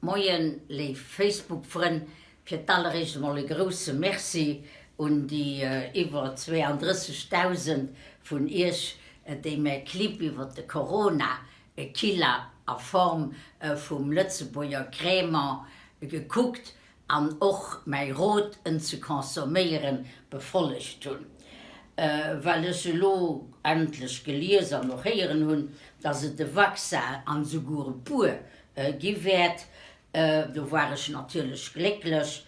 Moien léif Facebook Frënn, fir d'alleréischt emol e grousse Merci un déi iwwer 32.000 vun iech déi mäi Clip iwwer de Corona Killer a Form vum Lëtzebuerger Crémant gekuckt an och mäi Rot en ze consomméieren befollegt hunn. Well ech elo endlech gelies an och héieren hunn, dass et e Vaccin an esouguer e puer gi wäert, do war ech natierlech glécklech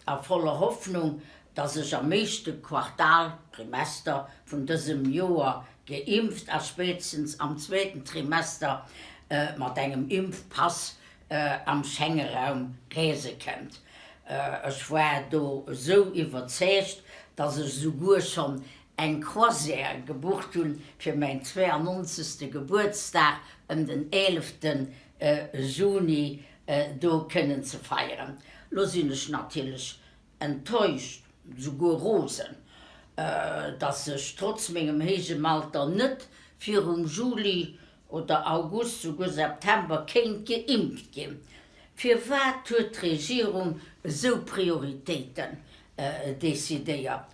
a voller Hoffnung, dass ech am éischte Quartal, Trimester, vun dësem Joer geimpft a spéitstens am zweeten Trimester mat engem Impfpass am Schengeraum reese kënnt. Ech war do esou iwwerzeegt, dass ech esouguer schonn eng Croisière gebucht hunn fir mäin 92. Gebuertsdag ëm den 11. Juni do kënnen ze feieren. Lo sinn ech natierlech enttäuscht, souguer rosen, dass ech trotz mengem héijem Alter net virum Juli oder August, souguer September kéint geimpft ginn. Firwat huet d'Regierung esou Prioritéiten decidéiert?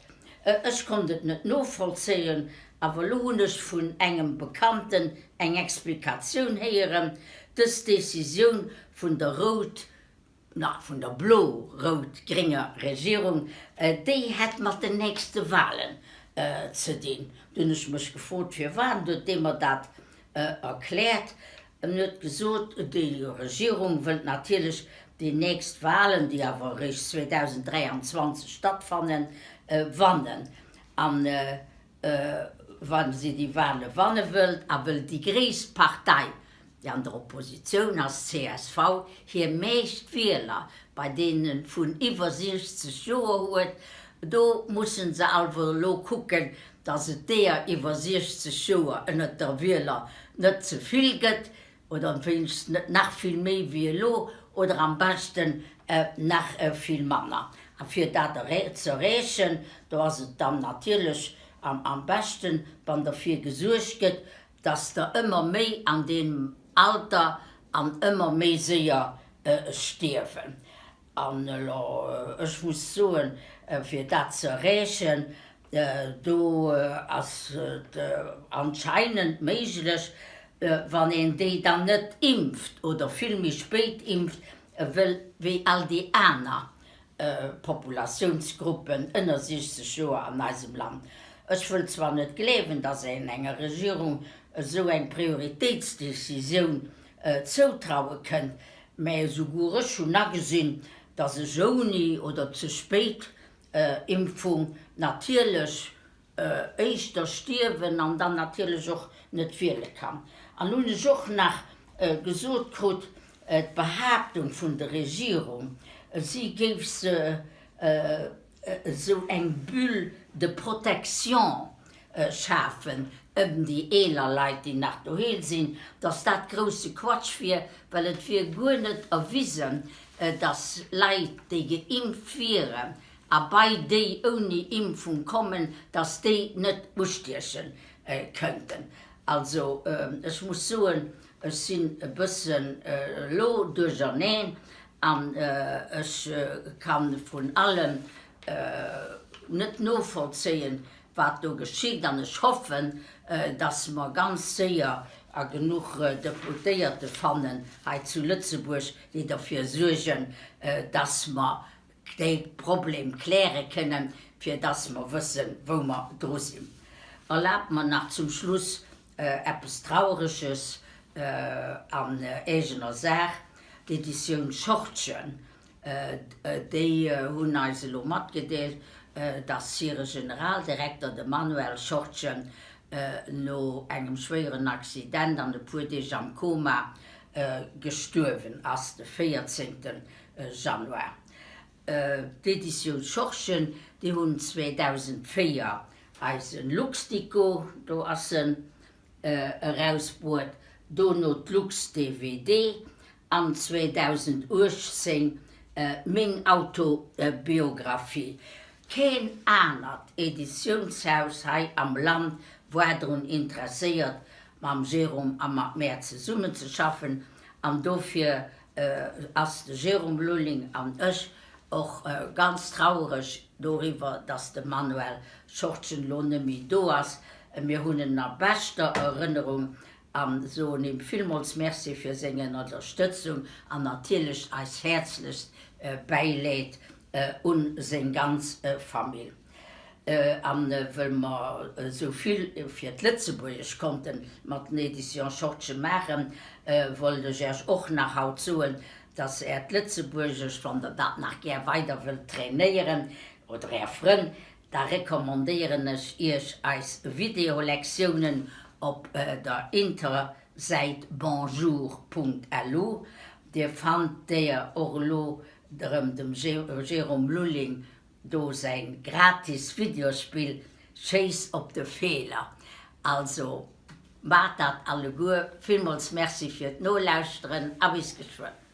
Ech konnt et net novollzéien, awer elo hunn ech vun engem Bekannten eng Explikatioun héieren, Dës Decisioun vun der rout na, vun der blo-rout-grénger Regierung, déi hätt mat den nächste Wahlen ze dinn. Du hunn ech mech gefrot, firwat, an du huet dee mer dat erkläert. En huet gesot, déi Regierung wëllt natierlech déi nächst Wahlen, déi awer eréischt 2023 stattfannen, wannen. An wa si déi Wahle wanne wëllt a wëll déi gréisst Partei, déi an der Oppositioun ass, csv, hir meescht Wieler bei deene vun iwwer 60 Joer huet, do musse se alwer elo kucken, datt et deeër iwwer 60 Joer ënnert der Wieler net ze vill gëtt, oder wéinstens net nach vill méi wéi elo, oder am beschten nach vill manner. A fir dat ze erreechen, do ass et dann natierlech am beschten, wann derfir gesuergt gëtt, dass der ëmmer méi an deem Alter an ëmmer méi séier stierwen. An elo, ech muss soen, fir dat ze erreechen, do ass et anscheinend méiglech, wann een déi dann net impft oder vill méi spéit impft wéi all déi aner Populatiounsgruppen ënner 60 Joer an eisem Land. Ech wëll zwar net gleewen, datt een enger Regierung esou eng Prioritéitsdecisioun zoutraue kënnt, mä esouguer ech hunn agesinn, datt ech ouni oder ze spéit Impfung natierlech éischter stierwen an dann natierlech och net wiele kann. An hunn ech och nach gesot krut, d'Behaaptung vun der Regierung, si géif se esou eng Bulle de protection schafen ëm déi eeler Leit, déi nach doheem sinn, datt dat grousse Quatsch wier, well et wier guer net erwisen, datt Leit, déi geimpft wieren, a bei déi ouni Impfung kommen, dass déi net ustieche kënnten. Also ech muss soen, ech sinn e bëssen elo duercherneen an ech ka vun allem net novollzéien, wat do geschitt an ech hoffen, dass mer ganz séier a genuch Deputéierte fannen hei zu Lëtzebuerg, déi derfir suergen, dass mer dee Problem kläre kënnen, fir dass mer wëssen, wou mer dru sinn. Erlaabt mer nach zum Schluss eppes Traureges an eegener Saach, D'Editioun Schortgen, déi hunn eis elo matgedeelt, dass hire Generaldirekter, de Manuel Schortgen, no engem schwéieren Accident an e puer Deeg am Koma gestuerwen ass, de 14. Januar. D'Editioun Schorschen, déi hunn 2004 eise Luxdico, do ass en, erausbruet, dono d'Lux-DVD an 2018 meng Autobiographie. Keen anert Editiounshaus hei am Land war drun interesséiert, mam Jérôme a mat mär zesummenzeschaffen an dofir. ass de Jérôme Lulling an ech och ganz trauereg doriwwer, dass de Manuel Schortgen elo net méi do ass. Mir hunn en a beschter Erënnerung a soen him villmools Merci fir seng Ënnerstëtzung an natierlech eis häerzlechst Bäileed un seng ganz Famill. An wëll mer esou vill fir d'Lëtzebuergesch konnten mat den Editions Schortgen maachen, wollt ech Äech och nach haut soen, dass Äert Lëtzebuergescht, wann Der dat nach gär weider wëllt trainéieren, oder Är Frënn, da recommandéieren ech Iech eis Videolektiounen op der Intersäit bonjour.lu. Dir fannt deeër och elo erëm dem Jérôme Lulling Do säin gratis Videospill Schéiss op de Feeler. Also maat dat alleguer. Villmols Merci fir d'Nolauschteren a bis geschwënn.